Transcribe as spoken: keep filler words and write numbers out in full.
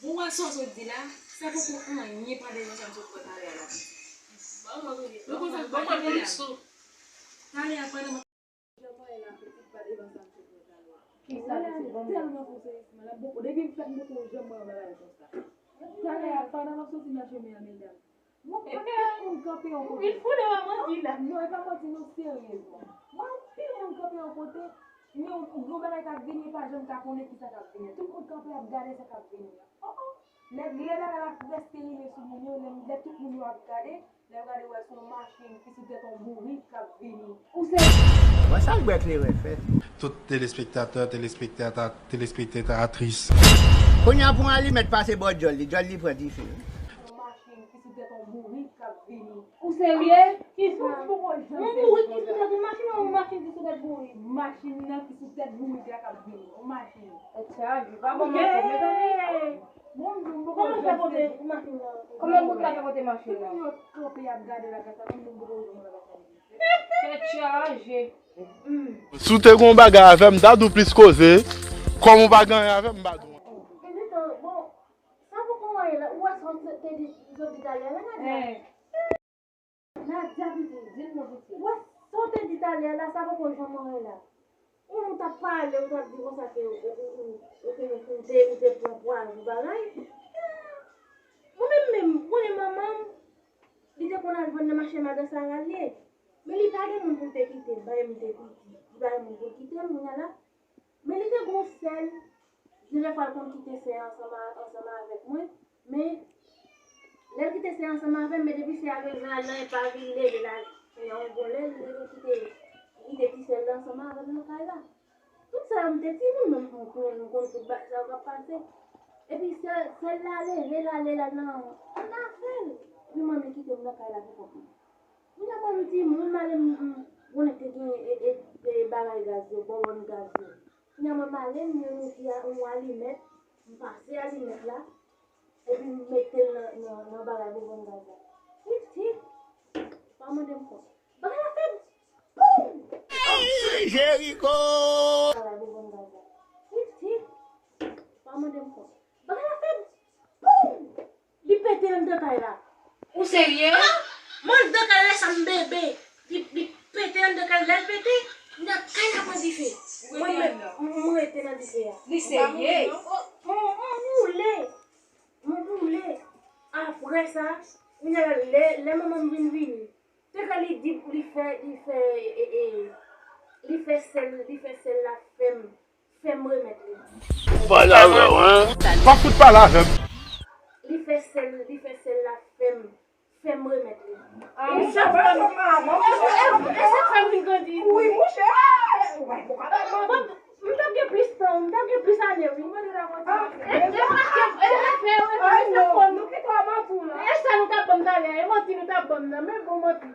Bon, wè sa w sot di la, sa poko anyen pa devan sa m sot wè talè a la pitit. Bon, mwen konn, mwen konn, mwen konn plis sou. Talè a pandan m ap jan mwen la pitit pa devan sa m sot wè talè a. Kisa pitit? Tèlman fò seryezman la, m poko, depi m fèt m poko janm wè yon bagay konsa. Talè a pandan m ap soti nan chemen an, medam, mwen pa gen moun kanpe yon kote. Li fou de manti la. Non, e pa manti non, seryezman. Mwen anpil moun kanpe yon kote, men yon, yon bagay k ap vini, e pa janm ka konnen kisa k ap vini. Tout moun kanpe ap gade sa k ap vini an. Oh, oh. Lè, lè bagay la prèske rive sou moun yo, lè, lè tout moun yo ap gade, lè yo gade, yo wè se yon machin ki sou tèt yon bourik k ap vini. Ou se... Wè sa l bwè kleren fè. Tout telespektatè, telespektata-, telespektatris. Kounye a pou yon alimèt pase bò djòl li, djòl li pran dife. Yon machin ki sou tèt yon bourik k ap vini. Ou serye? Kisa? Yon bourik ki sou tèt yon machin ou yon machin ki sou tèt bourik? Machin nan ki sou tèt bourik la k ap vini. Yon machin. Tèt chaje, pa ban m ankò, mezanmi. Bon, m di w, m poko janm sezi. Kòman w fè pote machin nan? Kòman w fè pote machin nan? Tout moun yo kanpe ap gade la, gata, m di w, m poko janm wè bagay sa. Tèt chaje. Si w te gen yon bagay avè m, m ta di w plis koze. Kòm ou pa gen anyen avè m, m pa di w. Bon, sa poko anyen la. Ou wè sa w te di, zòt di talè a la, Nadia? Nadia, pitit, di m non, pitit. Ou wè sa w te di talè a la, sa poko janm anyen la. Ou, ou t ap pale, ou t ap di konsa ke ou, ou, ou, ou te, ou te, ou te pran pwazon bagay. Mwen menm, menm, ou konnen manman m, li te konn al vann nan mache madan Sara l ye. Men li pa gen moun pou l te kite l, pa gen moun te kite l. Li pa gen moun pou l kite l, kounye a la. Men li te gon sè l, gen lè fwa l konn kite sè a ansanm a, ansanm avèk mwen. Men, lè l kite sè a ansanm avè m, men depi sè a bezwen al nan epa vin leve l al, kounye a yon bon lè, li te kite, li kite ti sè l la ansanm avè m nan kay la. Tout sa yo, m te timoun, men m konn, m konn tout bagay sa yo k ap pase. Epi sè, sè l la leve, l ale, l al nan, nan afè l. Epi manmi kite m nan kay la pou kont mwen. Kounye a mwen m timoun, m ale, m, m, konnen te gen, e, e, e, bagay gaz yo, bòwòn gaz yo. Kounye a mwen m ale, m jwenn yon ti a, yon alimèt, m pase alimèt la, epi m mete l nan, nan, nan bagay bòwòn gaz la. Hit, hit, pa mande m kont. Bagay la fè m, poum! Jeriko! Bagay bòwòn gaz la. Hit, hit, pa mande m kont. Bagay la fè m, poum! Li pete anndan kay la. Ou serye? Mwen anndan kay la, sa m bebe. Li, li pete anndan kay la, lè l pete, nan kay la pran dife. Serye. Mwen, mwen boule. Mwen boule. Apre sa, kounye a, lè, lè manman m vin vini, te ka li di pou li fè, li fè, e, e, li fè sèl, li fè sèl la fè m, fè m remèt li. Pale avè w, hein? Pa fout pale avè m. Li fè sèl, li fè sèl la fè m, fè m remèt li. Ah, e sa fè m vin grandi. Wi, monchè. Bon, m t ap gen plis tan, m t ap gen plis ane, wi. E, e paske, e, e fè, e fè, e fè, nou ki twa manti la. E sa nou t ap ban m talè, e manti nou t ap ban m nan, men bon manti.